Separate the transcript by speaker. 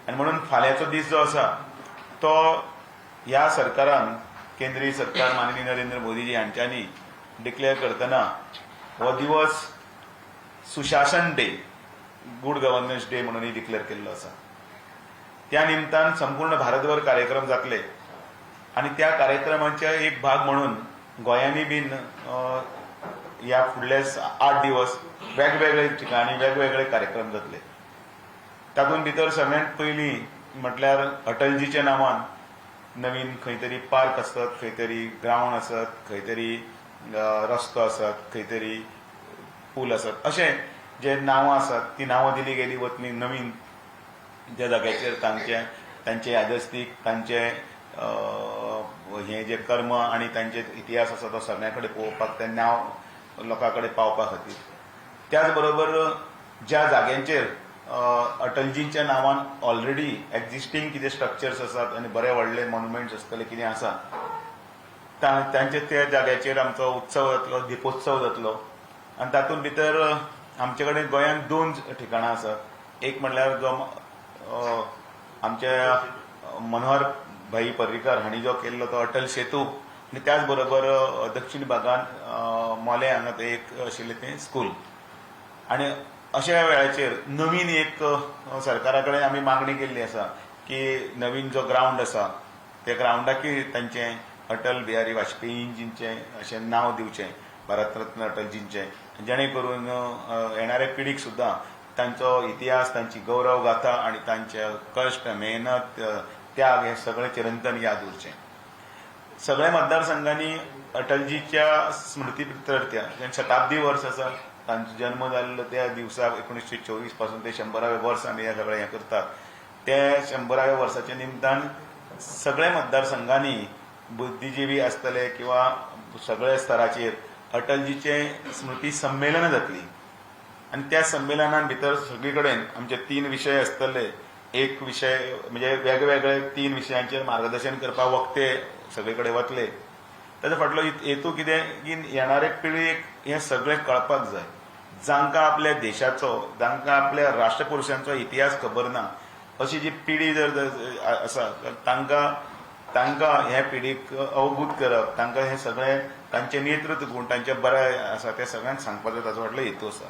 Speaker 1: आनी म्हणून फाल्यांचो दीस जो आसा तो ह्या सरकारान, केंद्रीय सरकार माननीय नरेंद्र मोदीजी हांच्यांनी डिक्लेअर करतना हो दिवस Sushasan day, good governance day म्हणूनय डिक्लेअर केल्लो आसा. त्या निमतान संपूर्ण भारतभर कार्यक्रम जातले आनी त्या कार्यक्रमाचे एक भाग म्हणून गोंयांनी बीन ह्या फुडले 8 दिवस वेगवेगळे ठिकाणी वेगवेगळे कार्यक्रम जातले. तातूंत भितर सगळ्यांत पयलीं म्हटल्यार अटलजीच्या नांवान नवीन खंय तरी पार्क आसत, खंय तरी ग्रावंड आसत, खंय तरी रस्तो आसत, खंय तरी पूल आसत, अशें जे नांवां आसात ती नांवां दिली गेली वतली नवीन ज्या जाग्याचेर तांचे तांचे यादस्तीक, तांचे हे जे कर्म आनी तांचे इतिहास आसा तो सगळ्यां कडेन पळोवपाक, तें नांव लोकां कडेन पावपा खातीर. त्याच बरोबर ज्या जाग्यांचेर अटलजींच्या नांवान ऑलरेडी एक्झिस्टींग कितें स्ट्रक्चर्स आसात आनी बरे व्हडले मॉन्युमेंट्स आसतले कितें आसा, तांचे त्या जाग्याचेर आमचो उत्सव जातलो, दिपोत्सव जातलो. आनी तातूंत भितर आमचे कडेन गोंयांत 2 ठिकाणां आसात. एक म्हणल्यार जो आमच्या मनोहर भाई पर्रीकर हांणी जो केल्लो तो अटल सेतू आनी त्याच बरोबर दक्षिण भागांत मोलें हांगा तें एक आशिल्लें तें स्कूल. आनी अशा वेळाचेर नवीन एक सरकारा कडेन आमी मागणी केल्ली आसा की नवीन जो ग्रावंड आसा त्या ग्रावंडाकय तांचें अटल बिहारी वाजपेयीजींचें अशें नांव दिवचें, भारतरत्न अटलजींचें, जेणे करून येणाऱ्या पिढीक सुद्दां तांचो इतिहास, तांची गौरव गाथा आनी तांचे कश्ट, मेहनत, त्याग हे सगळें चिरंतन याद उरचें. सगळ्या मतदारसंघांनी अटलजीच्या स्मृती प्रित्यर्थ, शताब्दी वर्स आसा, तांचो जन्म जाल्लो त्या दिवसा 1924 पासून ते 100व्या वर्स आमी हे सगळें हें करतात, ते 100व्या वर्साच्या निमतान सगळ्या मतदारसंघांनी बुद्धिजिवी आसतले किंवा सगळ्या स्तराचेर अटलजीचे स्मृती संमेलनां जातली. आनी त्या संमेलनान भितर सगळी कडेन आमचे 3 विशय आसतले. एक विशय म्हणजे वेगवेगळे 3 विशयांचेर मार्गदर्शन करपाक वक्ते सगळे कडेन वतले. ताच्या फाटलो हेतू कितें की येणारे पिळगेक हें सगळें कळपाक जाय. जांकां आपल्या देशाचो, जांकां आपल्या राष्ट्रपुरुशांचो इतिहास खबर ना, अशी जी पिढी जर आसा तर तांकां तांकां ह्या पिढीक अवगूत करप, तांकां हें सगळें तांचे नेतृत्व गुण, तांचे बरें आसा तें सगळ्यांक सांगपाचो ताचो फाटलो हेतू आसा.